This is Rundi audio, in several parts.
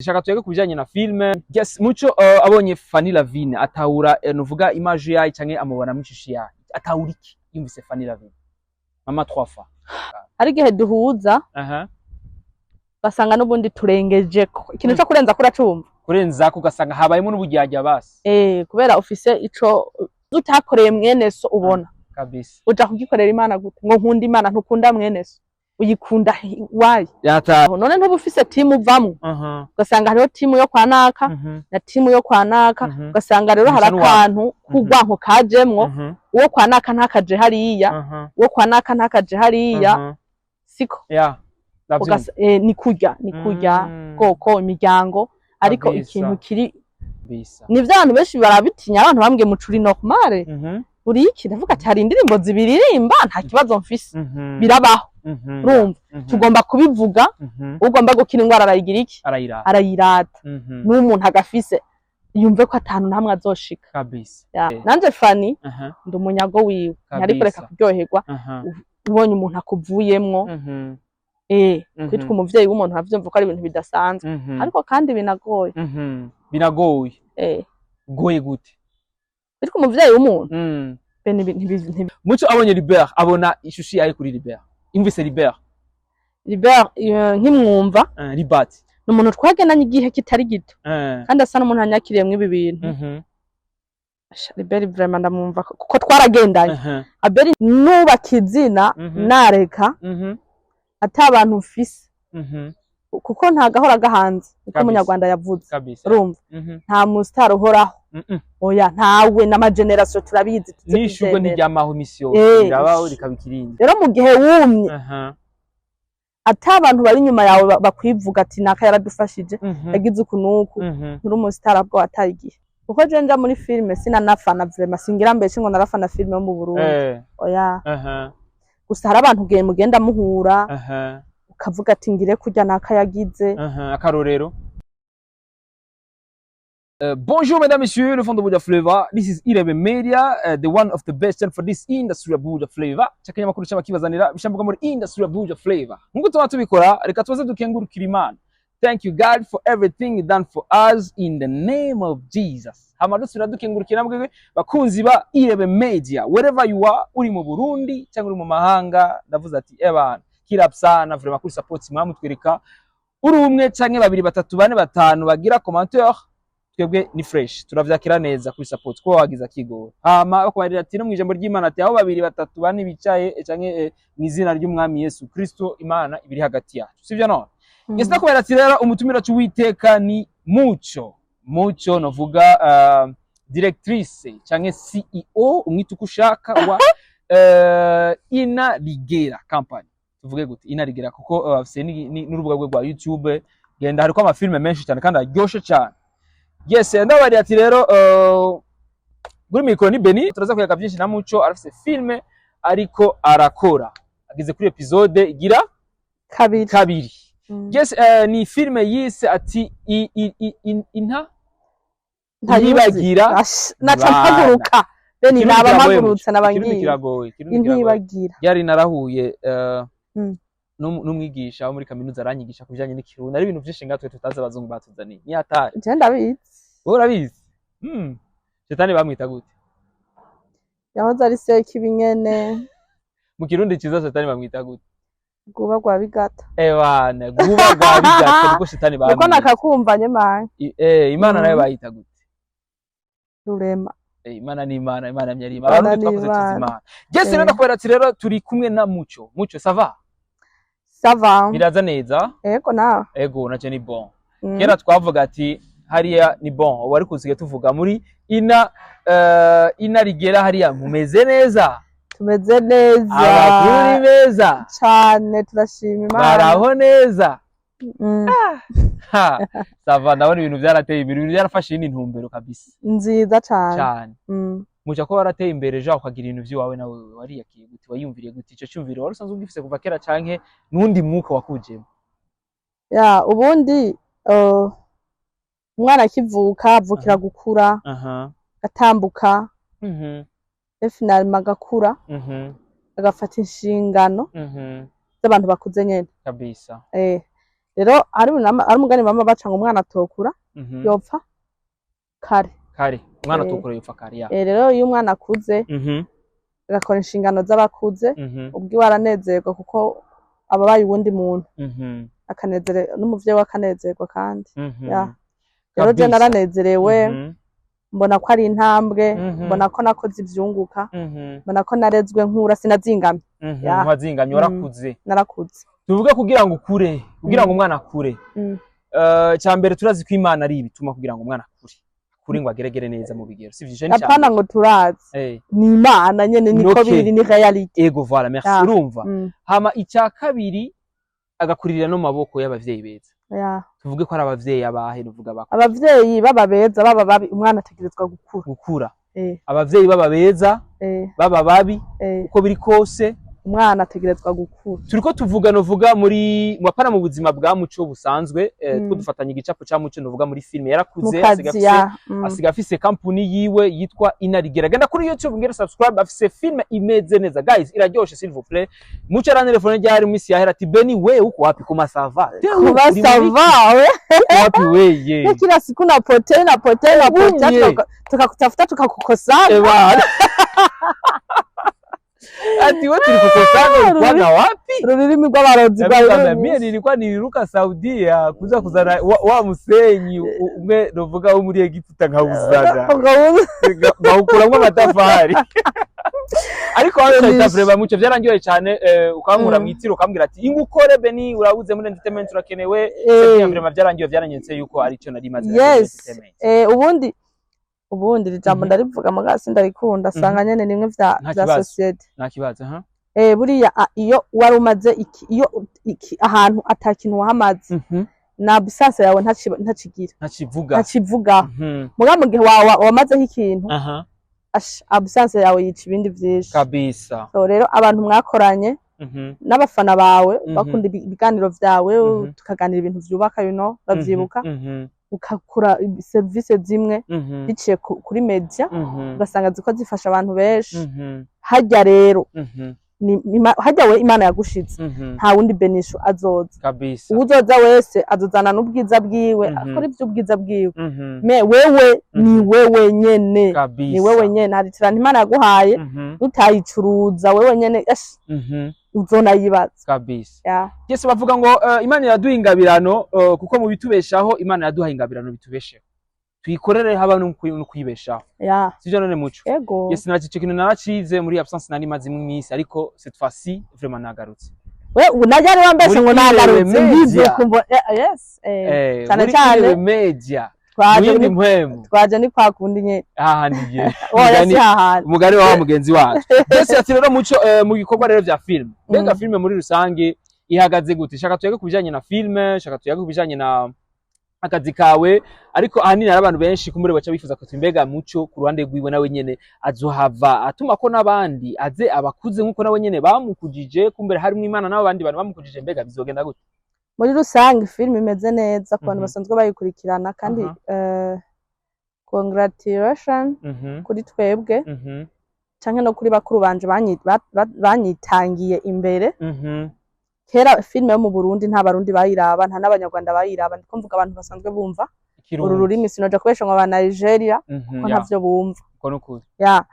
Shaka tuyage ku bijanye na filme. Yes, Muco, abonye Fanny Lavine atahura, nuvuga image yayo canke amubona mu ishusho yayo, atahura iki yumvise Fanny Lavine mama trois fois? Hari igihe duhuza ugasanga n'ubundi turengejeko ikintu co kurenza kuracumva. Kurenzako ugasanga habayemo n'uburyarya basi. Eh, kubera ufise ico utakoreye mwene so ubona uja kugikorera Imana gute? Ngo nkunda Imana, ntukunda mwene so, uyikunda wayi? Yata. None ntuba ufise timu uvamwo? Ugasanga hariho timu yo kwa naka na timu yo kwa naka. Ugasanga rero hari Musa n'uwawe. akantu k'urwanko kajemwo. Uwo kwa naka ntakaje hariya, uwo kwa naka ntakaje hariya. Siko? Ya, ndavyumva. Ni kurya, ni kurya bwoko imiryango, ariko ikintu kiri nivyo abantu benshi barabitinya. Abantu bambwiye: "Mucuri normale uri iki?" Ndavuga ati: "Hari indirimbo zibiririmba, nta kibazo mfise." Birabaho. Urumva, tugomba kubivuga. Ugomba gukira ingwara arayigira iki? Arayirata. Arayirata. N'umuntu agafise yumve ko atanu namwe azoshika. Ya. Nanje Fani ndi umunyago wiwe, ntari kureka kuryoherwa. Ubonye umuntu akuvuyemwo, kwitwa umuvyeyi w'umuntu, uravyumva ko ari ibintu bidasanzwe, ariko kandi binagoye. Binagoye. Eh. Goye gute? Kwitwa umuvyeyi w'umuntu be Muco abonye Libert abona ishusho yayo kuri Libert, imvise Libert? Libert, nkimwumva, Libat. ni umuntu twagendanye igihe kitari gito kandi asa n'umuntu anyakiriyemwo ibi bintu. Asha, Libert vraiment ndamwumva kuko twaragendanye. Abeli nubaka izina, nareka ata abantu mfise, kuko nta gahora gahanze, niko umunyarwanda yavuze. Urumva, nta musitari uhoraho. Oya, ntawe, n'amageneration turabizi, tuze N'ishurwe kuvyemera. ntiryamaho imisi yose, rirabaho rikaba ikirindi. Rero mu gihe wumye, ata abantu bari inyuma yawe bakwivuga ati: "Naka yaradufashije, yagize uku n'uku," nturi umusitari, ahubwo wataye igihe. Kuko je nja muri filime sinanafana vraiment, singira mbese ngo narafana filime yo mu Burundi. Oya. Gusa hari abantu ugiye mugenda muhura, ukavuga ati: "Ngire kurya naka yagize." Akarorero. Bonjour mesdames, messieurs, le fond de Buja Flavor. This is Irebe Media, the one of the best channel for this industry of Buja Flavor. Chakanyamakuru cy'abakibazanira bishambuka muri industry of Buja Flavor. Nkuko tuba tubikora, reka tubaze dukengurukira Imana. Thank you God for everything you done for us in the name of Jesus. Hama dusubira dukengurukira namwe bakunzi ba Irebe Media, wherever you are, uri mu Burundi cyangwa uri mu mahanga, ndavuze ati: "Ebana, kirap sana vraiment kuri support mwamutwereka." Uri umwe canke babiri, batatu, bane, batanu bagira commentaire, twebwe ni fresh, turavyakira neza kuri support kuba wagize akigoro. Hama bakubarira ati no mwijambo ry'Imana ati: "Aho babiri, batatu, bane bicaye canke mw'izina ry'Umwami Yesu Kristo, Imana ibiri hagati yacu." Sivyo none? Yes, ndakubwira ati rero umutumire wacu w'iteka ni Muco. Muco novuga directrice canke CEO, umwita uko ushaka, wa Ina Ligera Company. Tuvuge gute? Ina Ligera, kuko afise n'urubuga rwe rwa YouTube, genda hariko amafilme menshi cyane kandi aryoshe cyane. Yes, ndabariye ati rero kuri mikoro ni Beni, turaza kuyaga byinshi na Muco. Arafise filme ariko arakora, ageze kuri episode igira kabiri. Kabiri. Yes, ni filme yise ati i, i, i, in, inta Ntayuzi. Ntibagira Ash, naca bana. mpaguruka Beni, Ikirundi naba kiragoye, mpagurutse Muco. naba Ikirundi ngiye. kiragoye, Ikirundi kiragoye. Intibagira. Ryari narahuye n'umwigisha wo muri kaminuza, aranyigisha ku bijanye n'ikirundi. Ari ibintu vyinshi ngatwe tutazi, abazungu batuzaniye, ni hatari. Je ndabizi. Wowe urabizi? Shetani bamwita gute? Yahoze ari Sekibinyene. Mu Kirundi ciza shetani bamwita gute? Rwuba rwa Bigata. Ebana, guba rwa Bigata niko shetani Niko bamwita. Nakakumva nyemanye. Imana nayo bayita gute? Rurema. Imana ni Imana, Imana myarima. Imana Abarundi ni twakoze tuzi Imana. Imana. Jesse, rero ndakubwira ati rero turi kumwe na Muco. Muco, ça va? Ça va. Biraza neza? Ego, nawe? Ego, naco ni bon. Kera twavuga ati hariya ni bon, ubu ariko usigaye tuvuga muri ina ina rigera hariya mumeze neza? Tumeze neza. Abakuru ni beza? Cane, turashima Imana. Baraho neza? Mm. Ha, ça va, ndabona ibintu vyarateye imbere, ibintu byarafashe iyindi ntumbero kabisa. Nziza cane. Cane. Muca ko warateye imbere ja ukagira ibintu vy'iwawe, nawe wariyakiye gute? Wayumviriye gute ico cyumviro? Wari usanzwe ugifise kuva kera canke n'undi mwuka wakujemo? Ya, ubundi umwana akivuka avukira gukura, agatambuka, et finalement agakura, agafata inshingano z'abantu bakuze nyene. Eh, Rero ari umugani bama baca ngo umwana atokura yopfa kare. Kare, umwana atukura yopfa kare, ya. Rero iyo umwana akuze agakora inshingano z'abakuze, ubwiwe aranezerwa kuko aba abaye uwundi muntu, akanezere n'umuvyeyi we akanezerwa kandi. Ya. Rero je naranezerewe, mbona ko ari intambwe, mbona ko nakoze ivyunguka, mbona ko narezwe nkura, sinazingamye. Ya. Ntiwazingamye, warakuze. Narakuze. Tuvuge kugira ngo ukure, kugira ngo umwana akure, cya mbere turazi ko Imana ari ibituma kugira ngo umwana akure, akure ngo ageregere neza mu bigero, sivyo? Ico ni icya Apana mbere. ngo turazi, ni Imana nyene, niko biri, ni réalité. Ego, voilà, merci. Ya. Urumva, hama icya kabiri agakuririra no mu maboko y'abavyeyi beza. Tuvuge ko ari abavyeyi abahe? Nuvuga bako Abavyeyi baba beza, baba babi, umwana ategerezwa gukura. Gukura. Abavyeyi baba beza, baba babi, uko biri kose umwana ategerezwa gukura. Turiko tuvuga, novuga muri mwapana mu buzima bwa Muco busanzwe, two dufatanya igicapo ca Muco, novuga muri filime mu yarakuze, kazi asiga afise ya asiga afise kampuni yiwe yitwa Inarigera. Genda kuri YouTube ngere subscribe, afise filme imeze neza guys, iraryoshe. S'il vous plaît, Muco arantelefone ryari mu misi yahera ati: "Beni we, uko wapi? Kuma ça va?" Kuba ça va we. Wapi weye? Kila siku napotea, napotea, napotea. Unye. Tukakutafuta tukakukosana. Eba. Ati we, turi kukosana, ulikuwa wapi? Ururimi rw'abarozi rwari Nabigamba, runyishe. mie nilikuwa niliruka Saudia kuza kuzana wa musenyi umwe novuga wo muri Egiputa nkawuzana, nkawukuramwo amatafari, ariko hano Nishe. vraiment Muco byarangiye cyane, ukankura mwitiro ukambwira ati: "Ingukore Beni, urabuze muri entertainment, urakenewe." C'est vraiment byarangiye, byaranyetse yuko aricyo nari maze muri entertainment. Ubundi iri jambo ndarivuga muga sindarikunda, sanga nyene nimwe vya Nta vya kibazo. société. Nta kibazo, ha. Buriya iyo wari umaze iki, iyo iki ahantu ata kintu wahamaze, na absence yawe ntacigira. Ntakivuga. Ntakivuga. Muga mu gihe wamazeho ikintu, absence yawe yica ibindi vyinshi. So rero abantu mwakoranye n'abafana bawe bakunda ibiganiro vyawe, tukaganira ibintu vyubaka, uravyibuka, ukakora serivisi zimwe biciye kuri media, ugasanga ziko zifasha abantu benshi. Harya rero ni harya we Imana yagushize, nta wundi benisho azoza. Uwuzoza wese azozana n'ubwiza bwiwe, akora ivy'ubwiza bwiwe, mais wewe ni wewe nyene. Ni wewe nyene, hari tirana Imana yaguhaye, nutayicuruza wewe nyene, uzonayibaza. Yeah. Yes, bavuga ngo Imana iraduha ingabirano, kuko mu bitubeshaho Imana yaduha ingabirano bitubesheho, tuyikorere haba no kwibeshaho. Sivyo none, Muco? Ego. Yes, naci ico kintu naracize muri absence nari maze iminsi, ariko cette fois-ci vraiment nagarutse. We ubu najya wambeshe Muri ngo nagarutse. Irebe Mbivuye Media. kumva, yes, cyane muri cyane. Irebe Media. Twaje muyindi mpwemu. Twaje ni kwa kundi nyene. Hahandi igihe Oya, si hahandi. Umugani wa mugenzi wacu mbese ati rero Muco, mu gikorwa rero vya film, mbega filme muri rusange ihagaze gute? Shaka tuyage ku bijanye na filme, shaka tuyage ku bijanye na akazi kawe, ariko ahanini hari abantu benshi kumure baca bifuza ko mbega Muco ku ruhande rwiwe nawe nyene azohava atuma ko n'abandi aze abakuze nkuko nawe nyene bamukujije, kumbere harimo Imana n'abandi bantu bamukujije, mbega bizogenda gute? Muri rusange filime imeze neza ku bantu basanzwe bayikurikirana, kandi congratulation kuri twebwe canke no kuri bakuru banje banyitangiye imbere. Kera filime yo mu Burundi nta Barundi bayiraba, nta n'Abanyarwanda bayiraba. Ndiko mvuga abantu basanzwe bumva Ikirundi. uru rurimi, sinoja kubesha ngo aba Nigeria ko ntavyo bumva. Uko nukuri. Ya,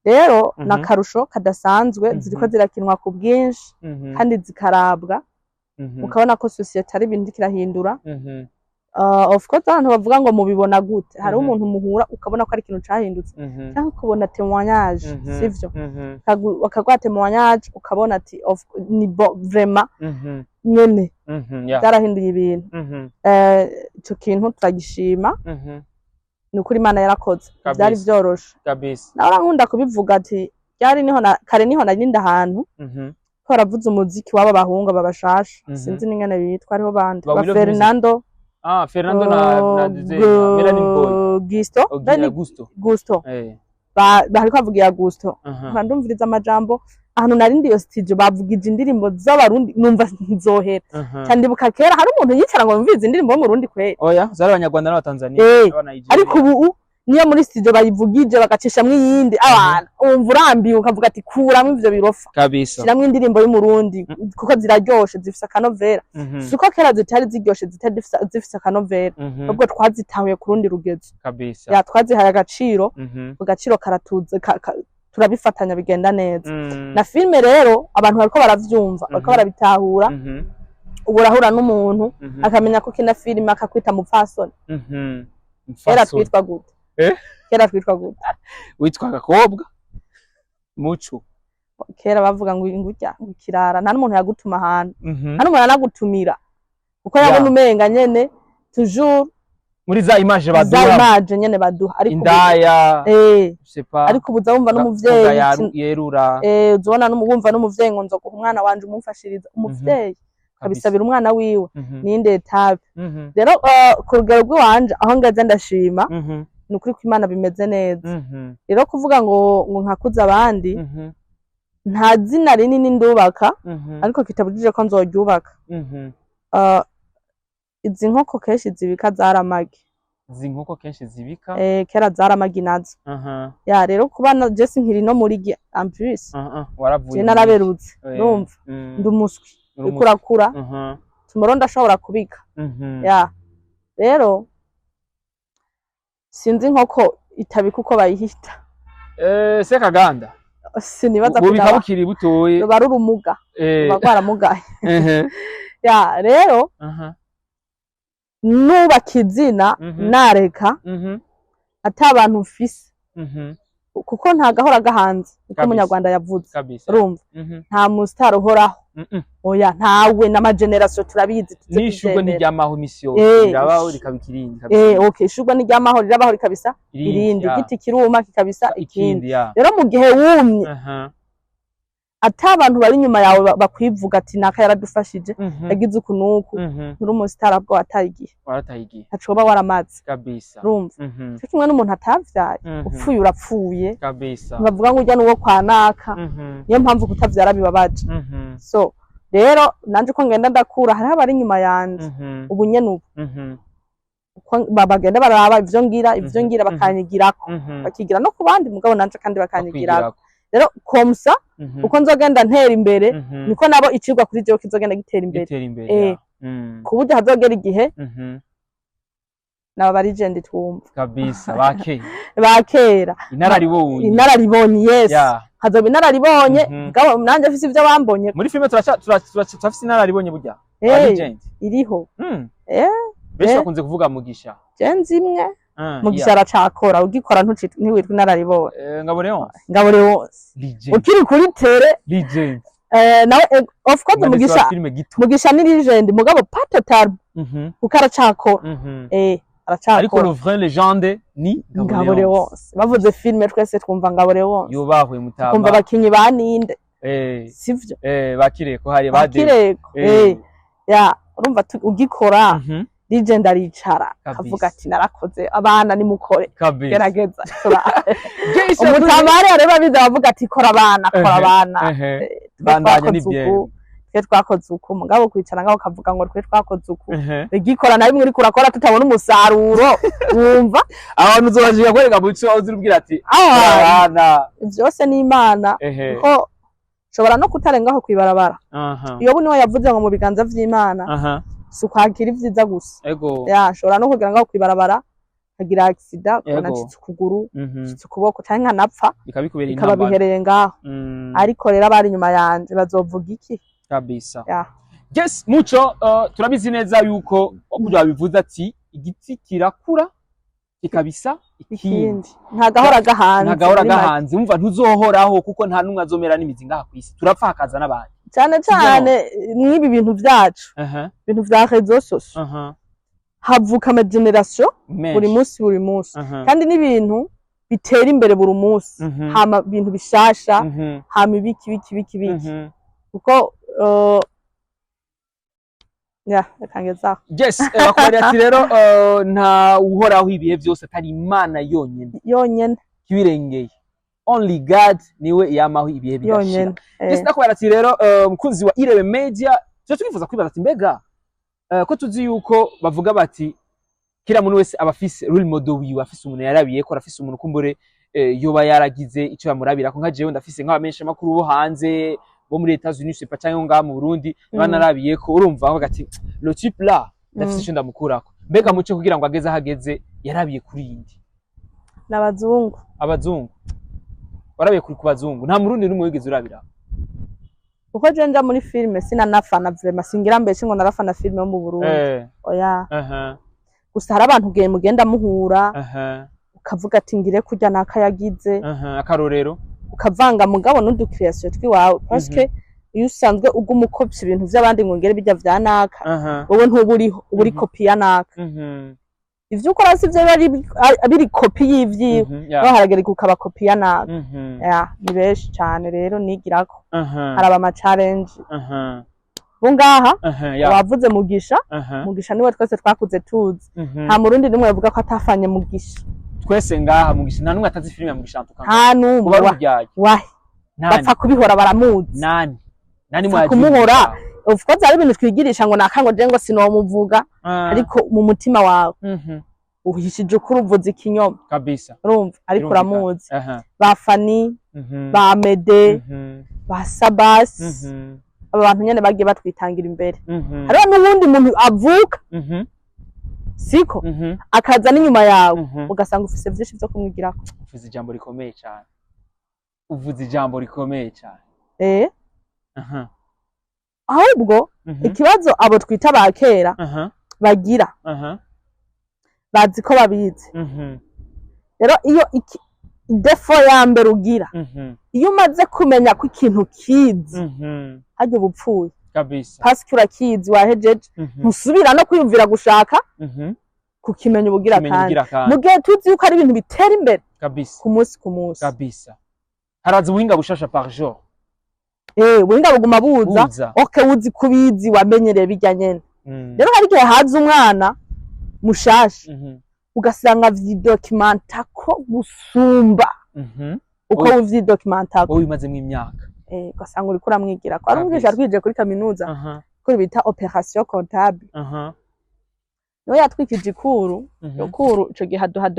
rero n'akarusho kadasanzwe, ziriko zirakinwa ku bwinshi kandi zikarabwa, ukabona ko société ari ibintu iriko irahindura. Of course abantu bavuga ngo mubibona gute? Hariho umuntu muhura ukabona ko ari ikintu cahindutse, cyangwa ukabona témoignage, sivyo? Bakaguha témoignage ukabona ati ni bo vraiment nyene byarahinduye ibintu. Ico kintu turagishima. Ni ukuri Imana yarakoze. Byari vyoroshe. Nawe nkunda kubivuga ati ryari niho na kare niho narinda ahantu ko baravuza umuziki w'aba bahungu babashasha, sinzi n'ingene bitwa, hariho bande Ba ba We Love Music. Fernando. Ah, Fernando na Dizzy, Melanin Boy. Gusto. Ogira Beni Gusto. Gusto. Bariko bavugira Gusto. Nkaba ndumviriza amajambo ahantu narindi iyo studio bavugije indirimbo z'Abarundi, numva ntizohera. Cyane ndibuka kera hari umuntu yicara ngo yumvirize indirimbo yo mu Burundi kweri. Oya, zari Abanyarwanda n'Abatanzania, n'Abanigeria. Ariko ubu Niyo muri studio bayivugije bagacishamwo iyindi, abantu wumva urambiwe, ukavuga ati: "Kuramwo ivyo birofa." Shiramwo indirimbo y'Umurundi kuko ziraryoshe, zifise akanovera. Si uko kera zitari ziryoshe, zitari zifise akanovera, ahubwo twazitahuye ku rundi rugezo. Ya, twazihaye agaciro. Agaciro karatuze, turabifatanya, bigenda neza. Na filime rero abantu bariko baravyumva, bariko barabitahura. Ubu urahura n'umuntu akamenya ko ukina filime, akakwita mupfasoni. Kera Mfasoni. twitwa gute? Eh? Kera twitwa gute? Witwa gakobwa muco. Kera bavuga ngo ingurya, ngo ikirara, nta n'umuntu yagutuma ahantu, nta n'umuntu anagutumira kuko yabona umenga nyene toujours muri za image za baduha. Image nyene baduha, ariko Indaya. Je sais pas. Ariko ubu uza wumva n'umuvyeyi yerura. Uzobona wumva n'umuvyeyi ngo nzoguha umwana wanje umumfashiriza, umuvyeyi akabisabira umwana wiwe. Ninde étape? Rero ku rugero rw'iwanje aho ngeze, ndashima. Ni ukuri ko Imana bimeze neza. Rero kuvuga ngo nkakuza abandi, nta zina rinini ndubaka, ariko kitabujije ko nzoryubaka. Izi nkoko kenshi zibika zaramagi. Izi nkoko kenshi zibika. Kera zaramagi nazo. Ya, rero kuba je sinkiri no muri en plus. Waravuye. Je naraberutse. Ndumva ndi umuswi. Uri uriko urakura. Tomorrow ndashobora kubika. Ya, rero sinzi inkoko itabika uko bayihita. Sekaganda. Sinibaza. Bubika Kudaba bukiri butoye. Ruba ari urumuga. Ruba rwaramugaye. Ya, rero nubaka izina, nareka ata abantu mfise, kuko nta gahora gahanze uko Umunyarwanda yavuze. Urumva, nta musitari uhoraho. Oya, ntawe, n'ama générations turabizi, tuze N'ishurwe tuvyemera. ntiryamaho imisi yose. Rirabaho rikaba ikirindi. Okay, ishurwe ntiryamaho, rirabaho rikabisa irindi. Igiti kiruma kikabisa ikindi. Ikindi, ya. Rero mu gihe wumye, ata abantu bari inyuma yawe bakwivuga ati: "Naka yaradufashije, yagize uku n'uku," nturi umusitari, ahubwo wataye igihe. Warataye igihe. Ntaco woba waramaze. Urumva, cyo kimwe n'umuntu atavyaye. Upfuye urapfuye. Ntibavuga ngo urya n'uwo kwa naka. Niyo mpamvu kutavyara bibabaje. So rero nanje uko ngenda ndakura, hariho abari inyuma yanje. Ubu nyene ubu uko bagenda baraba ivyo ngira, ivyo ngira, bakanyigirako, bakigira no ku bandi, mugabo nanje kandi bakanyigirako. Bakwigirako. Rero comme ça, uko nzogenda ntera imbere, niko nabo icigwa kuri jewe kizogenda gitera imbere. Gitera imbere. Ya. Ku buryo hazogera igihe naba ba legend twumva. Kabisa, bakeye. Ba kera. Inararibonye. Inararibonye, yes. Hazoba inararibonye. Mugabo nanje mfise ivyo bambonye. Muri filime turafise inararibonye burya. Legend. Iriho. Benshi bakunze kuvuga Mugisha. Je nzi imwe. Mugisha aracakora, ugikora ntiwitwa inararibonye. Ngabo Leonce. Ngabo Leonce. Legend. Ukiri kuri terrain. Legend. Nawe of course. Umwanditsi wa Mugisha. filime gito. Mugisha ni legend, mugabo pas total, kuko aracakora. Ariko Aracakora. le vrai légende ni Ngabo Ngabo Leonce. Leonce. Bavuze filime twese twumva Ngabo Leonce. Yubahwe mutama. Twumva abakinyi ba ninde? Sivyo? Bakireko hari bade. Bakireko. Ya, urumva ugikora, legend aricara akavuga ati: "Narakoze, abana nimukore." Gerageza. Jason. Umutamari areba biza bavuga ati: "Kora abana, kora abana." Twe Bandanya. twakoze Ni uku, twe twakoze uku, mugabo kwicara ngaho ukavuga ngo twe twakoze uku, igikora na bimwe uriko urakora tutabona umusaruro, wumva Abantu uzobashika kwereka muco aho uzirubwira ati: "Abana." Vyose ni Imana. Kuko nshobora no kutarengaho kw'ibarabara. Iyo niwe yavuze ngo mu biganza vy'Imana, si ukwakira ivyiza gusa. Ya, nshobora no kugira ngaho kw'ibarabara nkagira accident, ukabona ncitse ukuguru, ncitse ukuboko, canke nkanapfa. Bikabikubera Bikaba intambara. bihereye ngaho. Ariko rero abari inyuma yanje bazovuga iki? Ya. Yes, Muco, turabizi neza yuko wakuja wabivuze ati igiti kirakura kikabisa ikindi. Ikindi, nta gahora gahanze. Ntagahora Muri make. gahanze, umva, ntuzohoraho kuko nta numwe azomera n'imizi ngaha kw'isi, turapfa hakaza n'abandi. Cyane cyane mw'ibi bintu vyacu, ibintu vya réseaux sociaux, havuka ama générations Menshi. buri munsi, buri munsi, kandi n'ibintu bitera imbere buri munsi. Hama ibintu bishasha, hama ibiki biki biki biki, kuko ya, reka ngezaho. Yes, bakubwira ati rero nta uhoraho ibihe byose atari Imana yonyene. Yonyene. Kibirengeye, only God niwe yamaho ibihe bigashira. Yonyene. Yes, ndakubwira ati rero mukunzi wa Irebe Media, tuba twifuza kwibaza ati mbega ko tuzi yuko bavuga bati Kila muntu wese aba afise role model wiwe, afise umuntu yarabiyeko, arafise umuntu kumbure yoba yaragize ico yamurabirako. Nka jewe ndafise nk'abamenyesha makuru bo hanze, bo muri Etats Unis sepa, canke ngaha mu Burundi, banarabiyeko. Urumva bavuga ati: "Le type là, ndafise ico ndamukurako." Mbega Muco, kugira ngo ageze aho ageze, yarabiye kuri indi? N'abazungu. Abazungu? Warabiye kuri ku bazungu? Nta murundi n'umwe wigeze urabira? Kuko je nja muri filime sinanafana, vraiment, singira mbese ngo narafana filime yo mu Burundi. Oya. Gusa hari abantu ugiye mugenda muhura, ukavuga ati: "Ngire kurya naka yagize." Akarorero? Ukavanga mugabo n'udu création twiwawe, parce que iyo usanzwe uguma ukopya ibintu vy'abandi ngo ngere bijya vya naka, wowe ntuba uriho, uba uri kopi ya naka. Ivyo ukora si vyo biba biri kopi y'ivyiwe. Naho haragera ukaba kopi ya naka. Ya, ni benshi cane rero nigirako. Haraba ama challenge bo ngaha. Wavuze Mugisha. Mugisha niwe twese twakuze tuzi. Nta murundi n'umwe yavuga ko atafanye Mugisha. Twese ngaha Mugisha, nta n'umwe atazi filime ya Mugisha ntuka. Nta n'umwe. Kuba ari uryaye. Wahe? Nani? Bapfa kubihora, baramuzi. Nani nani? Bapfa kumuhora. Of course hari ibintu twigirisha ngo naka, ngo je ngo sinomuvuga, ariko mu mutima wawe uhishije ukuri, uvuze ikinyoma. Urumva, ariko Birumvikana. uramuzi. Ba Fani, ba Mede, ba Sabas, aba bantu nyene bagiye batwitangira imbere. Hariho n'uwundi muntu avuka, siko, akaza n'inyuma yawe, ugasanga ufise vyinshi vyo kumwigirako. Uvuze ijambo rikomeye cyane, uvuze ijambo rikomeye cyane. Ahubwo ikibazo abo twita ba kera bagira, bazi ko babizi. Rero iyo défaut ya mbere ugira, iyo umaze kumenya ko ikintu kizi, harya uba upfuye. Parce que urakizi, wahejeje, ntusubira no kwiyumvira gushaka kukimenya ubugira Kumenya kandi. Ubugira kandi. Mu gihe tuzi yuko ari ibintu bitera imbere ku munsi ku munsi. Kabisa, haraza ubuhinga bushasha par jour. Ubuhinga buguma buza. Buza. Okay, uzi kubizi, wamenyereye bijya nyene. Rero hari igihe haza umwana mushasha, ugasanga vyidocumenta ko gusumba uko uvyidocumentako. Wowe ubimazemwo imyaka. Ugasanga uriko uramwigira ko ari umwigisha. Twije kuri kaminuza kuri bita opération comptable, niwe yatwikije ikuru. Iyo kuru ico gihe aduha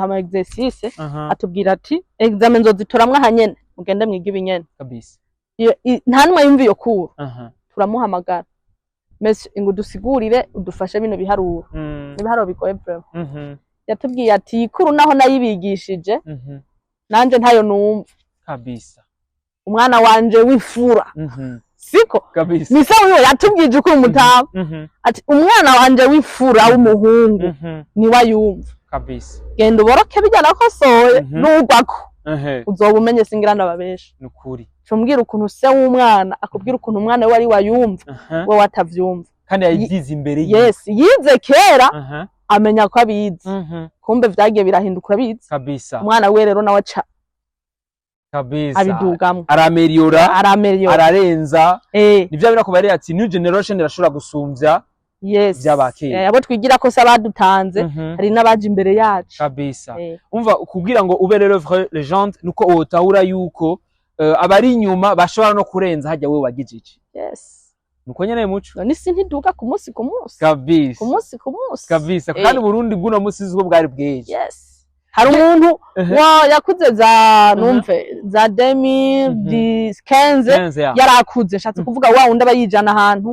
ama exercice, atubwira ati: "Examen nzozitoramwo aha nyene, mugende mwige ibi nyene." Nta numwe yumva iyo kuru. Turamuhamagara: "Monsieur, ngo udusigurire, udufashe bino biharuro." Ibiharuro bigoye vraiment. Yatubwiye ati: "Iyi kuru naho nayibigishije, nanje ntayo numva." Umwana wanje w'imfura, siko? Ni se wiwe yatubwije ukuri, umutama, ati: "Umwana wanje w'imfura w'umuhungu niwe ayumva. Genda uboroke bijya nakosoye, nugwako uzoba umenye." Singira ndababesha. Nukuri. Cumbwira ukuntu se w'umwana akubwira ukuntu umwana we ari wayumva, we watavyumva. Kandi yabyize imbere yiwe. Yes, yize kera, amenya ko abizi, kumbe vyagiye birahinduka, urabizi. Umwana we rero nawe aca abidugamwo. Arameliyora. Arameliyora. Ararenza. Nivyo birakubarira ati new generation irashobora gusumvya vy'abakera. Abo twigira ko se abadutanze, hari n'abaje imbere yacu. Umva, kugira ngo ube rero vraie légende, nuko wotahura yuko abari inyuma bashobora no kurenza hajya wewe wagejeje. Nuko nyene, Muco. None isi ntiduga ku munsi ku munsi? Ku munsi ku munsi. Kandi Burundi bw'uno munsi sibwo bwari bw'ejo. Yes, hari umuntu wa yakuze za numve za 2015, Quinze, ya. yarakuze, nshatse kuvuga wa wundi aba yijana ahantu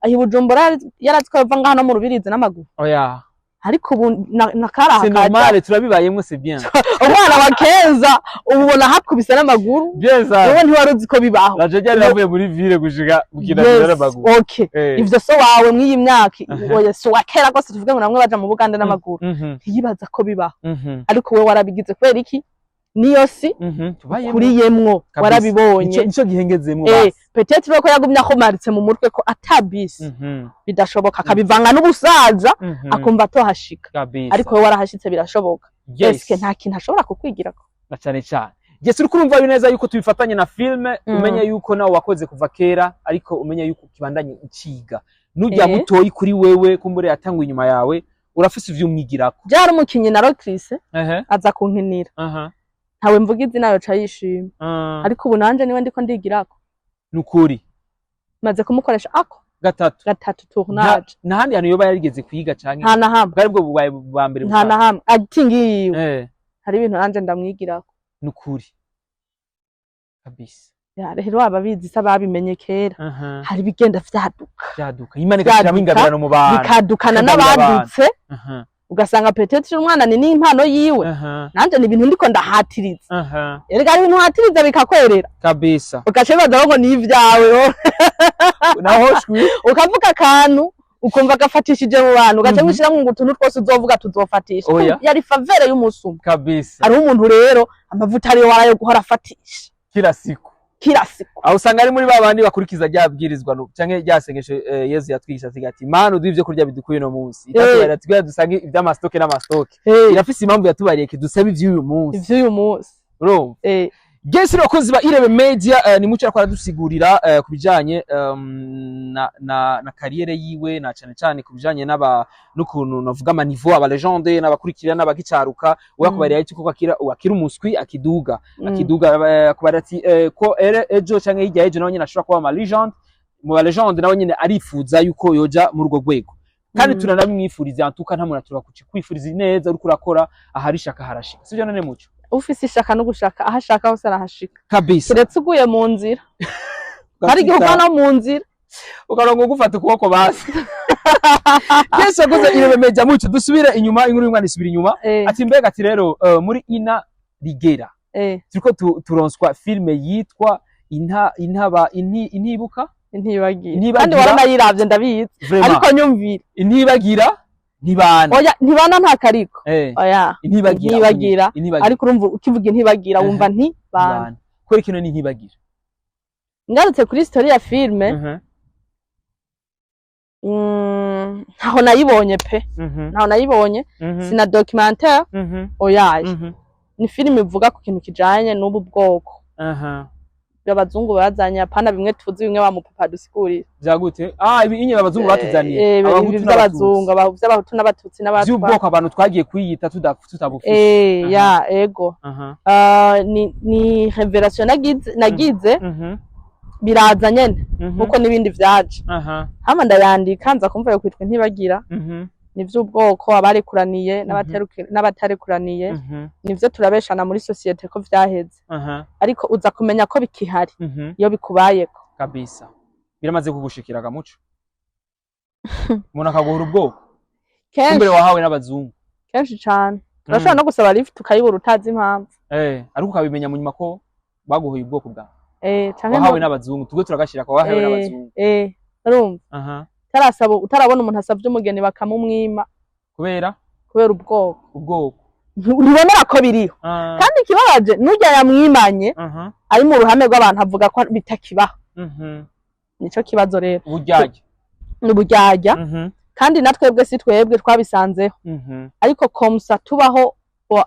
aho i Bujumbura, yarazi ko yova ngaha no mu Rubirizi n'amaguru. Oya. Ariko ubu nakaraha C'est kaja. normal, turabibayemwo, c'est bien. Umwana wa keza ubu ubona hakubise n'amaguru. Bien ça. Wowe ntiwari uzi ko bibaho. Naje ryari navuye muri ville gushika bukina n'amaguru. Ivyo so wawe mw'iyi myaka, oya, so wa kera rwose, tuvuge ngo namwe baja mu Bugande n'amaguru, ntiyibaza ko bibaho. Ariko we warabigize. Kubera iki? Niyo si Tubayemwo. kuriyemwo. Warabibonye. Nico gihengezemwo basi. Peut-être ko yagumye akomaritse mu mutwe ko ata bisi bidashoboka, akabivanga n'ubusaza, akumva atohashika. Ariko we warahashitse, birashoboka. Eske nta kintu ashobora kukwigirako? Na cyane cyane. Yes, uriko urumva neza yuko tubifatanye na filme, umenye yuko nawe wakoze kuva kera, ariko umenye yuko ukibandanye uciga. Nujya mutoyi kuri wewe, kumbure yatanguye inyuma yawe, urafise ivyo umwigirako. Byari umukinyi na Rocrisse aza kunkinira. Ntawe mvuga izina, yoca yishima. Ariko ubu nanje niwe ndiko ndigirako. Nukuri. Maze kumukoresha ako. Gatatu. Gatatu tournage. Nta handi hantu yoba yarigeze kwiga canke? Nta na hamwe. Bwari bwo bubaye bwa mbere? Nta na hamwe, acting yiwe hari ibintu nanje ndamwigirako. Nukuri kabisa. Ya, rero ababizi se babimenye kera. Hari ibigenda vyaduka. Vyaduka, Imana igashiramo Vyaduka, ingabirano mu bantu. Bikadukana ikagabira abantu. n'abadutse. Ugasanga peut-être umwana ni n'impano yiwe. Nanje ni ibintu ndiko ndahatiriza. Erega hari ibintu uhatiriza bikakwerera. Kabisa. Ugaca wibaza ngo ni ivyawe. Naho shwi. Ukavuga akantu ukumva gafatishije mu bantu, ugaca wishiramwo ngo utuntu twose uzovuga tuzofatisha. Oya. Yari faveur y'umunsi umwe. Kabisa. Hariho umuntu rero amavuta ariyo warayo guhora afatisha. Kila siku. Kila siku. Aho usanga ari muri ba bandi bakurikiza rya bwirizwa canke rya sengesho Yezu yatwigisha ati ati Mana, uduhe ivyo kurya bidukuye uno munsi. Itatubariye ati kugira dusange ivy'amastoke n'amastoke. Irafise impamvu yatubariye kidusaba ivy'uyu munsi. Ivy'uyu munsi. Urumva? Gesi bakozi ba Irebe Media, ni muco ariko aradusigurira ku bijanye na carrière yiwe, na cane cane ku bijanye n'aba n'ukuntu navuga ama niveau, aba légende n'abakurikira n'abagicaruka. We akubariye ati kuko akira akira umuswi akiduga akiduga, akubariye ati ko ere ejo canke hirya ejo nawe nyene ashobora kuba ama légende mu ba légende, nawe nyene arifuza yuko yoja muri urwo rwego kandi turanabimwifuriza. Antuka nta muntu atura kwifuriza neza, uriko urakora ahari ishaka harashika, sivyo none muco? Ufise ishaka no gushaka, aho ashaka hose arahashika. Kabisa. Keretse uguye mu nzira, hari igihe ugwa no mu nzira. Ukarongo gufata ukuboko basi. Yesu yakoze Irebe Media. Muco dusubire inyuma, inkuru y'umwana isubira inyuma. Ati mbega ati rero muri ina rigera turiko turonswa filme yitwa inta intaba inti intibuka. Ntibagira. Ntibagira. Kandi waranayiravye, ndabizi. Vraiment. Ariko nyumvira. Intibagira ntibana. Oya, ntibana nta kariko. Oya. Intibagira. Intibagira. Intibagira. Ariko urumva ukivuga intibagira wumva ntibana. Ntibana kubera kino ni intibagira. Ngarutse kuri story ya filme, ntaho nayibonye pe. Ntaho nayibonye. Sina documentaire. Oyaye. Ni filime ivuga ku kintu kijanye n'ubu bwoko bw'abazungu bazanye, apana bimwe tuzi, bimwe ba mupapa dusigurira. Vyagute? Ah, ibi inye abazungu batuzaniye. Ibi Abahutu vy'abazungu, vy'abahutu n'abatutsi n'abatwa. Vy'ubwoko abantu twagiye kwiyita tutabufise. Ya, ego. Ah, ni révélation nagize biraza nyene nkuko n'ibindi vyaje. Hama ndayandika, nza kumva yo kwitwa Ntibagira. Ni vy'ubwoko, abarekuraniye n'abatarekuraniye. Nivyo turabeshana muri société ko vyaheze, ariko uza kumenya ko bikihari iyo bikubayeko. Kabisa. Biramaze kugushikiraga muco, umuntu akaguhura ubwoko? Kenshi. Kumbere wahawe n'abazungu. Kenshi cane. Turashobora no gusaba lift tukayibura utazi impamvu. Ariko ukabimenya mu nyuma ko baguhuye ubwoko bwawe. Canke wahawe n'abazungu, tugwe turagashira ko wahawe n'abazungu. Urumva utarasaba, utarabona umuntu asavye umugeni bakamumwima. Kubera? Kubera ubwoko. Ubwoko. Ntibonera ko biriho. Kandi ikibabaje, n'urya yamwimanye ari mu ruhame rw'abantu avuga ko bitakibaho. Nico kibazo rero. Uburyarya. Ni uburyarya. Kandi na twebwe si twebwe twabisanzeho, ariko comme ça tubaho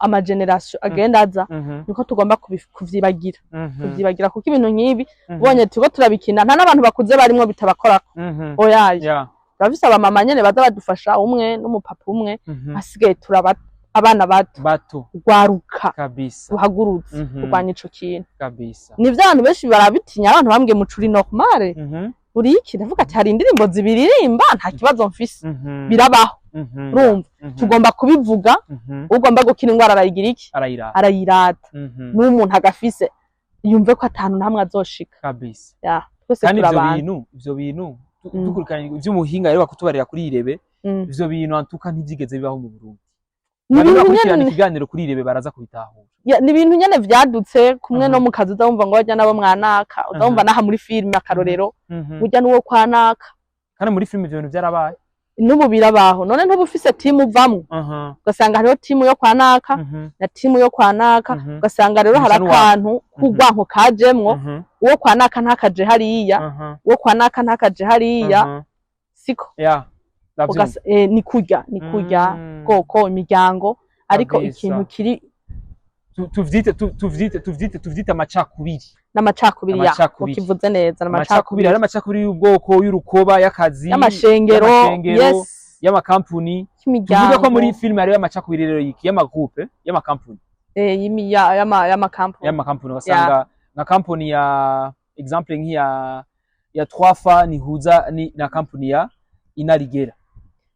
ama génération agenda aza, niko tugomba kuvyibagira, kuvyibagira, kuko ibintu nk'ibi ubonye turiko turabikina, nta n'abantu bakuze barimwo bitabakorako. Oyaye. Turafise abamama nyene baza badufasha, umwe n'umupapa umwe. Hasigaye turaba abana bato. Bato. Rwaruka. Kabisa. Ruhagurutse kurwanya ico kintu. Kabisa. Nivyo, abantu benshi barabitinya. Abantu bambwiye mucuri normale uri iki, ndavuga ati hari indirimbo zibiririmba, nta kibazo mfise. Birabaho. Urumva, tugomba kubivuga. Ugomba gukira ingwara arayigira iki? Arayirata. Arayirata. N'umuntu agafise yumve ko atanu namwe azoshika. Kabisa. Ya, twese Kandi ivyo turabana. bintu, ivyo bintu dukurikiranye ivy'umuhinga rero bakutubarira kuri Irebe, ivyo bintu antuka ntivyigeze bibaho mu Burundi. Ni Abantu ibintu bakurikirana nyene ikiganiro kuri Irebe baraza kubitahura. Ya, ni ibintu nyene vyadutse kumwe no Mhm. mu kazi uzawumva ngo barya nabo mwanaka, uzawumva n'aha muri filime akarorero, burya n'uwo kwanaka. Kandi muri filime ivyo bintu vyarabaye. N'ubu birabaho. None ntuba ufise timu uvamwo, ugasanga hariho timu yo kwa naka na timu yo kwa naka, ugasanga rero hari Musa n'uwawe. akantu k'urwanko kajemwo, uwo kwa naka ntakaje hariya, uwo kwa naka ntakaje hariya, siko? Ya, ndavyumva. Ni kurya, ni kurya bwoko, imiryango, ariko ikintu kiri Tuvyite tuvyite amacakubiri. N'amacakubiri, ya. Amacakubiri. Ukivuze neza. Amacakubiri. N'amacakubiri. Hari amacakubiri y'ubwoko, y'urukoba, y'akazi, y'amashengero. Y'amashengero, y'amakampuni. Tuvuge ko muri Y'imiryango. filime hariyo amacakubiri rero y'iki, y'amagroupe, y'amakampuni. Y'amakampuni. Y'amakampuni, ugasanga nka kampuni ya exemple nk'iya ya Twafa nihuza ni na kampuni ya Inarigera.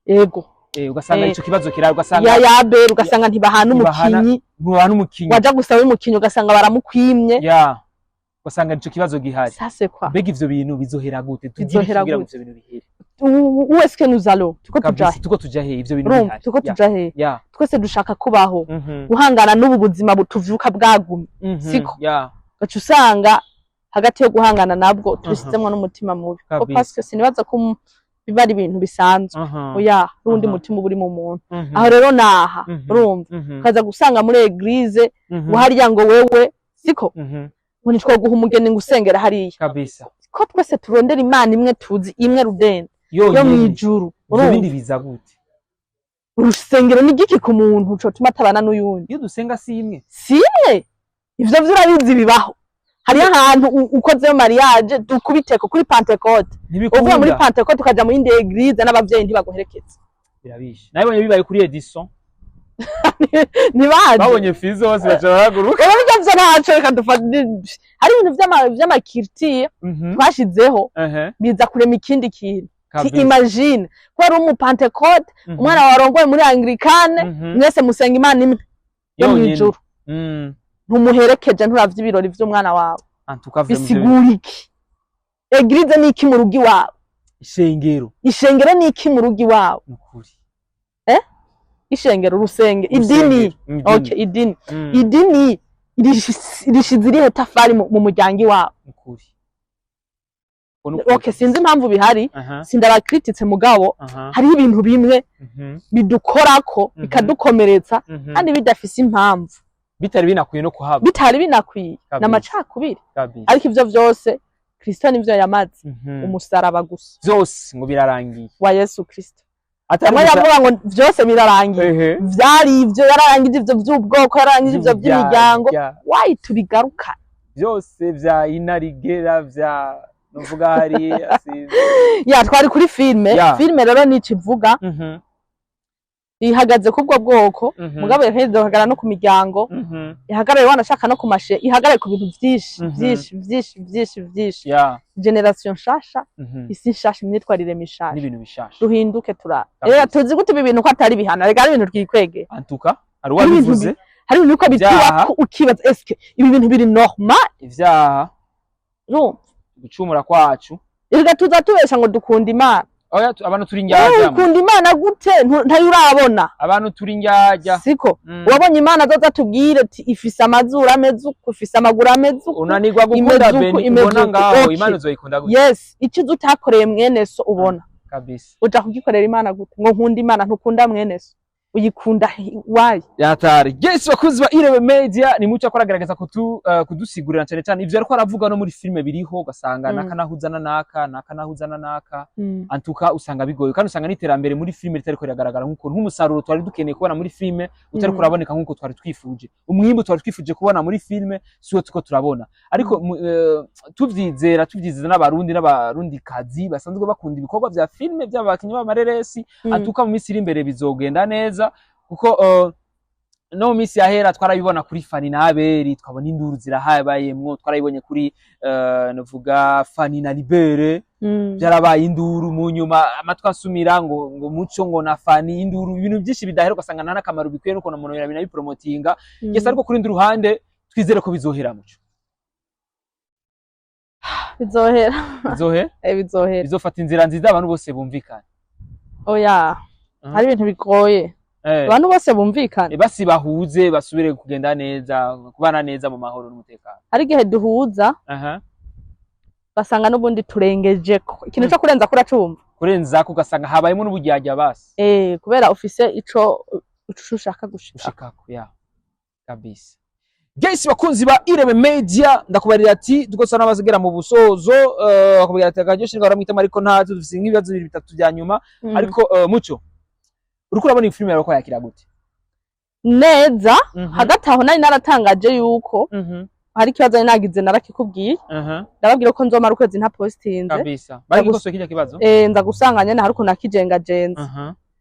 Ego. Ugasanga ico kibazo kirari, ugasanga ya Abel, ugasanga ntibahana Ntibahana umukinyi. Ntibahana umukinyi. Waja gusaba umukinyi ugasanga baramukwimye. Ya, ugasanga nico kibazo gihari. Ça c'est quoi? Mbega ivyo bintu bizohera gute? Tugire iki Bizohera kugira ngo gute? ivyo bintu bihere? Où est-ce que nous allons? Tuko tuja Kabisa, he? tuko tuja he? Ivyo bintu Urumva, bihari. tuko tuja he? Twese dushaka kubaho, guhangana n'ubu buzima butuvyuka bwagumye, siko? Ugaca usanga hagati yo guhangana nabwo tubisizemwo n'umutima mubi ko parce que sinibaza ko biba ari ibintu bisanzwe. Oya, n'uwundi mutima uba uri mu muntu. Aho rero naha, urumva, ukaza gusanga muri église ngo hariya ngo wewe siko, ngo ntitwoguha umugeni ngo usengera hariya, ko twese turondera Imana imwe, tuzi imwe rudende yo Yonyene. mw'ijuru. Ivyo Urumva, bindi biza gute? Urusengero ni igiki ku muntu cotuma atabana n'uyundi? Iyo dusenga si imwe? Si imwe. Ivyo vyo urabizi bibaho. Hariyo ahantu ukozeyo mariage, dukubiteko kuri Pentecôte, uvuye muri Ntibikunda. Pentecôte ukaja mu yindi église, n'abavyeyi ntibaguherekeza. Birabishe, nabibonye bibaye kuri Edison. Ntibaje. Babonye Fizo bose baca barahaguruka. Rero bijya vyo ntaco, reka dufate hari ibintu vy'ama culture twashizeho, biza kurema ikindi kintu. Ti imagine ko ari umu Pentecôte, umwana warongoye muri Anglikane, mwese musenga Imana imwe yo Yonyene. mw'ijuru, ntumuherekeje, nturavye ibirori vy'umwana wawe. En tout cas, vraiment, ivyo bintu- Bisigura iki? Église ni iki mu rugo iwawe? Ishengero. Ishengero ni iki mu rugo iwawe? Nukuri. Ishengero, urusenge, idini. Idini. Okay, idini. Idini rishize irihe tafari mu muryango iwawe? Nukuri. Uko nukuri. Okay, sinzi impamvu bihari, sindabakrititse, mugabo hariho ibintu bimwe bidukorako, bikadukomeretsa, kandi bidafise impamvu. Bitari binakwiye no kuhaba. Bitari binakwiye. N'amacakubiri. Ariko ivyo vyose Kristo nivyo yamaze, umusaraba gusa. Vyose ngo birarangiye. Wa Yesu Kristo. Atari Bamwe yavuga ngo vyose birarangiye. Vyari ivyo, yararangije ivyo vy'ubwoko, yararangije ivyo vy'imiryango. Wayi tubigaruka? Vyose vya Inarigera, vya nuvuga hariya, sinzi. Ya, twari kuri filme. Filme rero nico ivuga, ihagaze kubwo bwoko, mugabo ihagarara no ku miryango, ihagarare wanashaka no ku mashe, ihagarare ku bintu vyinshi, vyinshi, vyinshi, vyinshi, vyinshi. Génération nshasha, isi nshasha, imyitwarire mishasha. N'ibintu bishasha. Duhinduke tura rero tuzi gute ibi bintu ko atari bihano, reka ari ibintu twikwege. Antuka hari Hari ibintu uwabivuze. Hari ibintu uko Ivyaha. bituba ukibaza: eske ibi bintu biri normal? Ivyaha. Urumva? Gucumura kwacu. Reka tuza tubesha ngo dukunda Imana. Oya, abantu turi Wowe indyarya. ukunda Imana gute? Ntayo urabona. Abantu turi indyarya. Siko? Uwabonye Imana azoza tubwire ati ifise amazuru ameze uku, ifise amaguru ameze uku. Unanirwa gukunda Imeze uku, Beni imeze ubona uku. ngaho, Imana uzoyikunda gute? Yes, icyo uzi utakoreye mwene so ubona, uja kugikorera Imana gute? Ngo nkunda Imana, ntukunda mwene so, uyikunda wayi? Yatari. Yes, bakunzi ba Irebe Media, ni muco akora agerageza kudusigurira cyane cyane ivyo ariko aravuga no muri filme biriho, ugasanga naka nahuza na naka, naka nahuza na naka. Antuka usanga bigoye, kandi usanga n'iterambere muri filme ritariko riragaragara nkuko, nk'umusaruro twari dukeneye kubona muri filme utariko uraboneka nkuko twari twifuje. Umwimbu twari twifuje kubona muri filme siwo tuko turabona. Ariko tuvyizera n'Abarundi n'Abarundi kazi basanzwe bakunda ibikorwa vya filme by'abakinyi b'amareresi, antuka mu minsi iri imbere bizogenda neza, kuko no mu minsi yahera twarabibona kuri Fani na Aberi, twabona induru zirahabayemwo. Twarabibonye kuri novuga Fani na Libere, byarabaye induru. Mu nyuma amatwi asumira ngo Muco ngo na Fani, induru, ibintu byinshi bidahera, ugasanga nta n'akamaro bikwiye n'ukuntu umuntu binabipromotinga. Yes, ariko kuri rundi ruhande twizere ko bizohera, Muco. Bizohera. Bizohe. Bizohera. Bizofata inzira nziza, abantu bose bumvikana. Oya, hari ibintu bigoye, abantu bose bumvikana. Basi bahuze, basubire kugenda neza, kubana neza mu mahoro n'umutekano. Hari igihe duhuza, basanga n'ubundi turengejeko ikintu co kurenza kuracumva. Kurenza ko ugasanga habayemo n'uburyarya basi. Kubera ufise ico ushaka gushika. Gushikako ya kabisa. Guys, bakunzi ba Irebe Media, ndakubarira ati dukosa n'abazigera mu busozo, bakubwira ati akaryoshye baramwitama, ariko ntazo dufise nk'ibibazo bibiri bitatu bya nyuma. Ariko Muco, uriko urabona iyi filime yawe ko yakira gute? Neza. Hagati aho nari naratangaje yuko hari ikibazo nari nagize, narakikubwiye, ndababwira ko nzomara ukwezi nta postinze. Kabisa, bari gikosoye kirya kibazo. Nza gusanga nyene hari ukuntu nakijengajenze.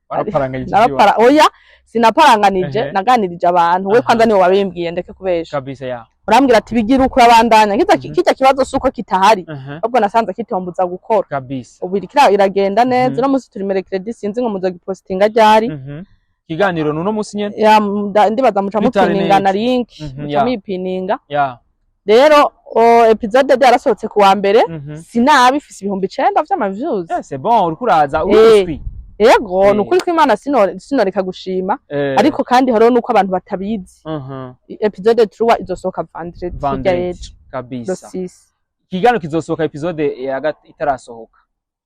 Waraparanganyije ikibazo. Narapara, oya, sinaparanganije. Naganirije abantu we. Kwanza niwe wabimbwiye, ndeke kubesha. Kabisa ya. Urambwira ati bigira uko, urabandanya. Kirya kirya kibazo si uko kitahari, ahubwo nasanze kitombuza gukora. Ubu iriko iragenda neza. Uno munsi turi mercredi, sinzi ngo muzogipostinga ryari. Ikiganiro nuno munsi nyene. Ya, ndibaza muca Bitari mupininga na neza. link, muca muyipininga. Rero épisode yarasohotse ku wa mbere, sinabi ifise 9000 vy'ama views. Yeah, c'est bon, uriko uraza uruswi. Yego, ni ukuri kw'Imana, sinoreka gushima. Ariko kandi hariho nuko abantu batabizi, épisode trois izosohoka vendredi, hirya Vendredi. y'ejo, le 6. Ikiganiro kizosohoka épisode ya itarasohoka.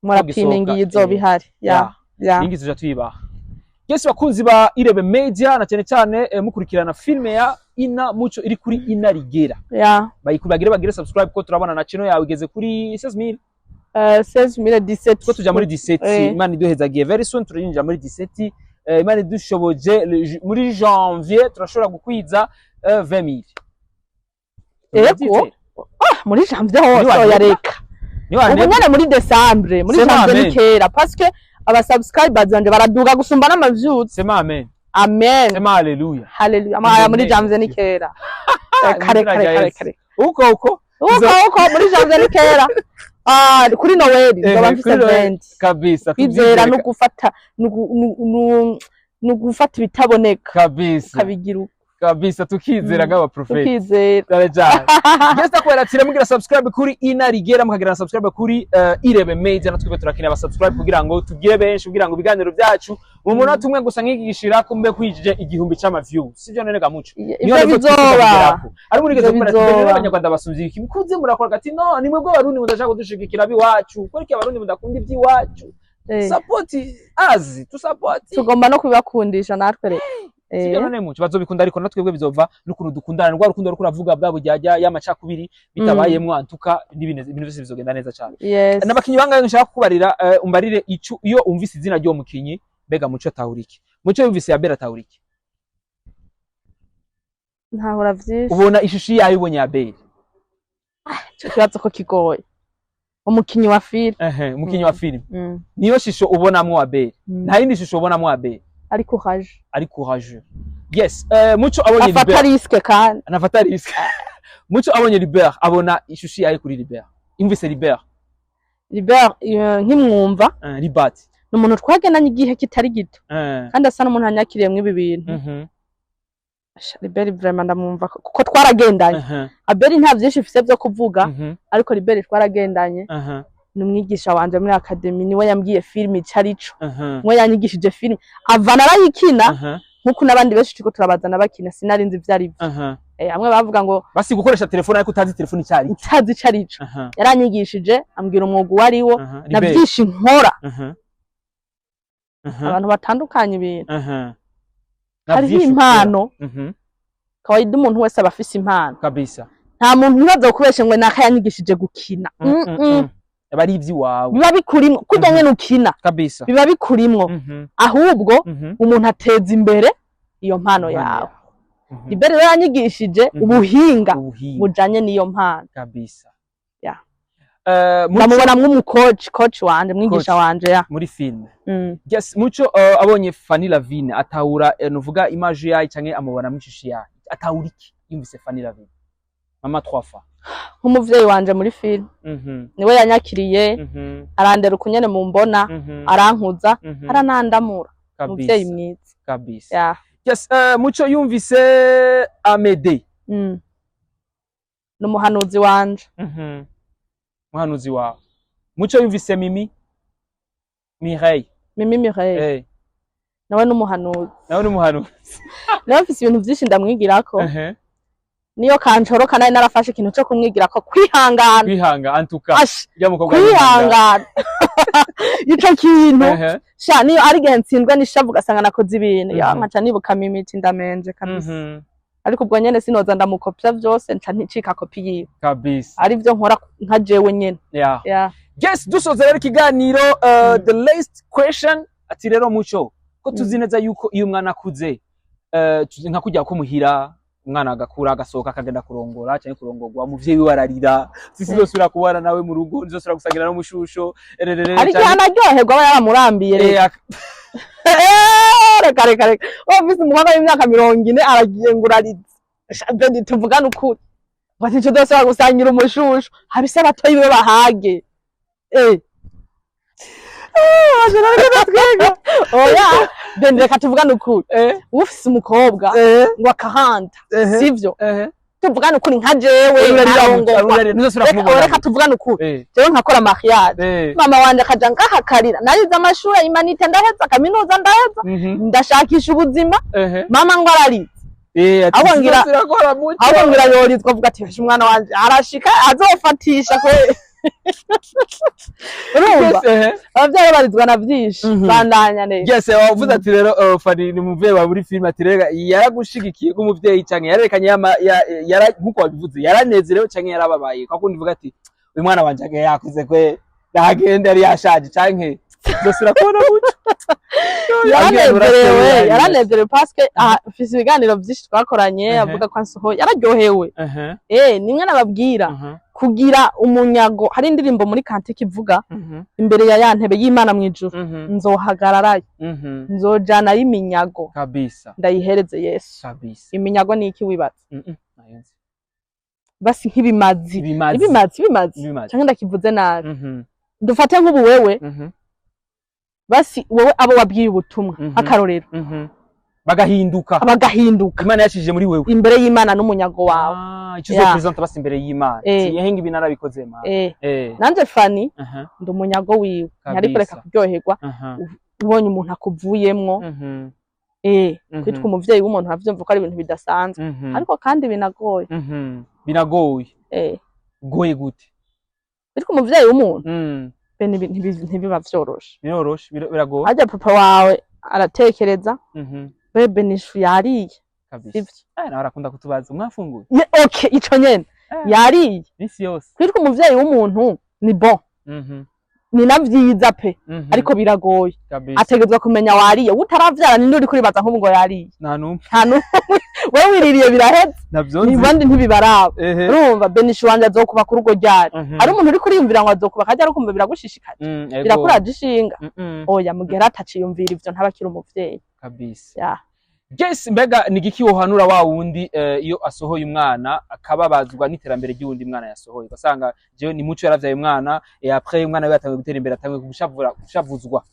Murapininga, iyi izoba ihari ya. Ya. Ningi tuja tuyibaha. Yes, bakunzi ba Irebe Media, na cyane cyane mukurikirana filme ya Ina Muco iri kuri Ina Rigera. Bayikubagire bagire subscribe, ko turabona na channel yawe igeze kuri 16,000. 16,017. Ko tuja muri 17. Imana iduhezagiye, very soon turinjira muri 17. Imana idushoboje, muri janvier turashobora gukwiza 20,000. Ego. Muri janvier hose? Niwanebwa? Oya, reka. Niwanebwa? Ubu nyene muri décembre, muri Sema janvier ni amen. kera, parce que aba subscribers banje baraduga gusumba n'ama views. Sema amen. Amen. Sema haleluya. Haleluya. Ama muri Amen. janvier ni kera. Kare kare kare kare. Uko uko. Uko uko, muri janvier ni kera. Ah, kuri Noel nzoba mfise Kuri Noel. 20. Kwizera Tubyizere no gufata no gufata ibitaboneka ukabigira uko. Kabisa, tukizera nk'abaprofeti. Tukizera. Cyane cyane. Gesta kubera ati mugira subscribe kuri Ina Rigera, mukagira na subscribe kuri Irebe Media. Natwe turakeneye aba subscribe kugira ngo tugire benshi, kugira ngo ibiganiro byacu mu munota umwe gusa nkigishira kumbe kwijije 1000 c'ama views, sivyo none ga Muco? Ivyo Niyo level twifuza bizoba. kugerako. Ari muri Ivyo geze kubera ati bizoba. "Mbere n'Abanyarwanda basumvye iki mukuze murakora?" Ati no, ni mwebwe Abarundi mudashaka kudushigikira abiwacu. Kubera iki Abarundi mudakunda ivy'iwacu? Support azi tu support. Tugomba no kubibakundisha natwe rero. Sibyo none Muco? Bazobikunda, ariko natwebwe bizova n'ukuntu dukundana, rwa rukundo ruriko uravuga bwa bujyajya y'amacakubiri bitabayemwo, antuka n'ibintu ibintu byose bizogenda neza cyane. N'abakinyi bangahe nshaka kukubarira, umbarire ico iyo umvise izina ry'uwo mukinyi. Mbega Muco atahura iki? Muco yumvise Yabera atahura iki? Ntahura vyinshi. Ubona ishusho yayo ubonye Yabera? Ico kibazo ko kigoye, umukinyi wa filime? Ehe, umukinyi wa filime. Niyo shusho ubonamwo Abel? Nta yindi shusho ubonamwo Abel? Ari courage. Ari courageux, yes. Muco abonye Afata Libert risque kandi. Anafata risque. Muco abonye Libert abona ishusho yayo kuri Libert, imvise Libert? Libert, nkimwumva, Libat. ni umuntu twagendanye igihe kitari gito, kandi asa n'umuntu anyakiriyemwo ibi bintu. Asha, Libert vraiment ndamwumva kuko twaragendanye. Abel nta vyinshi mfise vyo kuvuga, ariko Libert twaragendanye. Ni umwigisha wanje muri academy, niwe yambwiye filime ico arico, niwe yanyigishije filime, avana arayikina, nkuko n'abandi benshi turiko turabazana bakina, sinari nzi ivyo arivyo. Bamwe bavuga ngo Basi gukoresha telefone ariko utazi telefone icari. Utazi ico arico. Yaranyigishije, ambwira umwuga uwo ariwo na Libert. vyinshi nkora. Abantu batandukanye ibintu. Na Hariho vyinshi impano. ukora. Kawaida umuntu wese aba afise impano. Nta muntu ntibaza kubesha ngo naka yanyigishije gukina. Aba ari ivy'iwawe. Biba bikurimwo kurya nyene ukina. Biba bikurimwo. Ahubwo umuntu ateza imbere iyo mpano Impano yawe. yawe. Libert rero yanyigishije ubuhinga Ubuhinga. bujanye n'iyo mpano. Yeah. Muco Ndamubona nk'umukoci, coach wanje, mwigisha Coach. wanje, ya. Muri filme. Yes, Muco abonye Fanny Lavine atahura, nuvuga image yayo canke amubona mw'ishusho yayo, atahura iki yumvise Fanny Lavine, mama trois fois? Nk'umuvyeyi wanje muri filime. Niwe yanyakiriye, arandera ukunyene mu mbona, arankuza, aranandamura, umuvyeyi mwiza. Ya. Yes, Muco yumvise Amede? Ni umuhanuzi wanje. Muhanuzi wawe. Muco yumvise Mimi Mireille? Mimi Mireille? Nawe ni umuhanuzi. Nawe ni umuhanuzi. Nawe mfise ibintu vyinshi ndamwigirako. Niyo kancoroka, nari narafashe ikintu co kumwigirako, kwihangana. Kwihanga, antuka. Ash, ujya mukobwa. Kwihangana, ico kintu. Sha, niyo ari igihe ntsindwa n'ishavu, ugasanga nakoze ibintu ya, nkaca nibuka Mimi, ndamenje kabisa. Ariko ubwo nyene sinoza ndamukopya vyose, nca ncika kopi yiwe. Ari vyo nkora nka jewe nyene. Yeah. Yes, dusoza rero ikiganiro, the last question, ati rero Muco, ko tuzi neza yuko iyo umwana akuze, tuzi nka kujya ko muhira umwana agakura, agasohoka, akagenda kurongora cyangwa kurongorwa, umuvyeyi wiwe ararira, sisi zosubira kubana nawe mu rugo, nzosubira gusangira no mushusho ererere. Ariko anaryoherwa, aba yaramurambiye rero. Reka reka reka, waba ufise umukobwa w'imyaka 40 aragiye ngo urarize? Sha, Bedi, tuvugane ukuri. Ngo ati ntituzosubira gusangira umushushu, habise abatoyi be bahage. Twiga. Oya Ben, reka tuvugane ukuri. Ufise umukobwa ngo akahanda, sivyo? Tuvugane ukuri, nka jewe nkarongorwa. Ntuzosubira Reka kumubona. Reka tuvugane ukuri, jewe nkakora mariage, mama wanje akaja ngahakarira: narize amashuri, humanités ndaheza, kaminuza ndaheza, ndashakisha ubuzima. Mama ngo ararize. Ati Ahubwo sinzosubira guhora muco. Ahubwo ngira yorizwa, avuga ati: "Fasha umwana wanje arashika azofatisha kwe." Urumva? Yes, ehe. Abavyeyi barizwa na vyinshi. Bandanya neza. Yes, wavuze ati rero Fanny ni umuvyeyi wawe muri filime, ati rero yaragushigikiye nk'umuvyeyi canke yarerekanye yara nkuko wabivuze, yaranezerewe canke yarababaye, kwa kundi uvuga ati uyu mwana wanje age yakuze kwe, nagende yari yashaje, canke zosubira kubona muco. Yaranezerewe, yaranezerewe parce que mfise ibiganiro vyinshi twakoranye avuga ko ansohoye, yararyohewe. Nimwe nababwira kugira umunyago. Hari indirimbo muri cantique ivuga imbere ya ntebe y'Imana mw'ijuru, nzohagararayo, nzojanayo iminyago, ndayihereze Yesu. Iminyago ni iki wibaza? Nayo nzi. Basi nk'ibimazi. Ibimazi. Ibimazi, ibimazi. Ibimazi. Canke ndakivuze nabi? Dufate nk'ubu wewe, basi wowe abo wabwiye ubutumwa, akarorero, Bagahinduka. Bagahinduka. Imana yashije muri wewe. Imbere y'Imana n'umunyago wawe. Ah, icyo uzopresenta basi imbere y'Imana. Yehenga ibi narabikoze ma. Nanje Fanny ndi umunyago wiwe, ntiyari kureka kuryoherwa ubonye umuntu akuvuyemwo. Kwitwa umuvyeyi w'umuntu, uravyumva ko ari ibintu bidasanzwe, ariko kandi binagoye. Biragoye. Goye gute? Kwitwa umuvyeyi w'umuntu be ntibiba vyoroshe. Biroroshe, biragoye. Harya papa wawe aratekereza: bebe nishu yariye? Sivyo? Nawe arakunda kutubaza mwafunguye. Okay, ico nyene, yariye? Misi yose. Kwitwa umuvyeyi w'umuntu ni bon, ni na vyiza pe, ariko biragoye. Ategerezwa kumenya wariye. Utaravyara, ninde uri kuribaza nk'ubu ngo yariye? Nta numwe. Nta n'umwe. Wewe wiririye biraheze. Navyo nzi. Ibandi ntibibaraba. Urumva Benisha wanje azokubaka urugo ryari? Hari umuntu uri kuriyumvira ngo azokubaka ryari, ukumva biragushishikaje, birakuraje ishinga. Oya, mugera ataciyumvira ivyo, ntabakiri umuvyeyi. Ya. Yes, mbega ni igiki wohanura wa wundi iyo asohoye umwana akababazwa n'iterambere ry'uwundi mwana yasohoye, ugasanga jewe ni muco yaravyaye umwana, après umwana wiwe atanguye gutera imbere, atanguye gushavura, gushavuzwa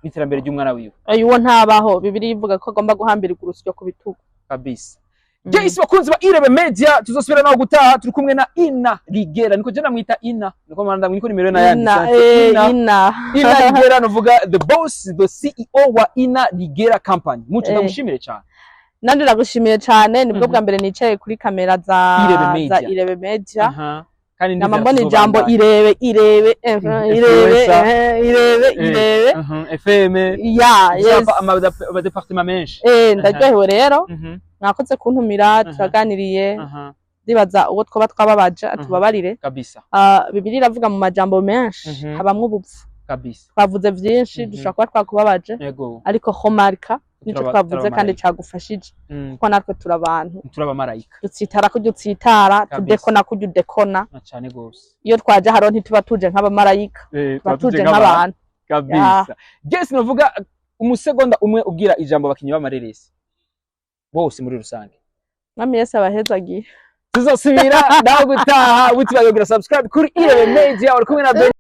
n'iterambere ry'umwana wiwe? Oya, uwo ntabaho. Bibiliya ivuga ko agomba guhambirirwa urusyo ku bitugu. Yes, bakunzi ba Irebe Media, tuzosubira naho gutaha. Turi kumwe na Ina Rigera, niko je namwita Ina, niko manda, niko nimero na yandi. Ina, Ina. Ina. Ina Rigera, novuga the boss, the CEO wa Ina Rigera Company. Muco, ndagushimire cyane. Nandi ndagushimiye cane, nibwo bwa mbere nicaye kuri kamera za Irebe Media. za Irebe Media. Kandi Nama ndizera mbona ijambo tuzobandanya. Irebe, Irebe, Irebe, Influencer. Irebe, Irebe. FM. Ya, yes. Ama département menshi. Ndaryohewe rero. Mwakoze kuntumira, turaganiriye. Ndibaza uwo twoba twababaje atubabarire. Ah, Bibiliya iravuga mu majambo menshi habamwo ubupfu. Twavuze vyinshi, dushobora kuba twakubabaje, ariko homarika nico twavuze kandi turabamarayika. cagufashije, kuko natwe turi abantu. Turabamarayika. Dutsitara kurya utsitara, tudekona kurya udekona. Na cane gose. Iyo twaje haro ntituba tuje nk'abamarayika, tuba tuje nk'abantu. Kabisa. Yes, novuga umusegonda umwe ubwira ijambo abakinyi b'amareresi bose muri rusange. Mwami Yesu abahezagiye. Tuzosubira nawe gutaha, witibagiwe kugira subscribe kuri Irebe Media. Uri kumwe na Ben.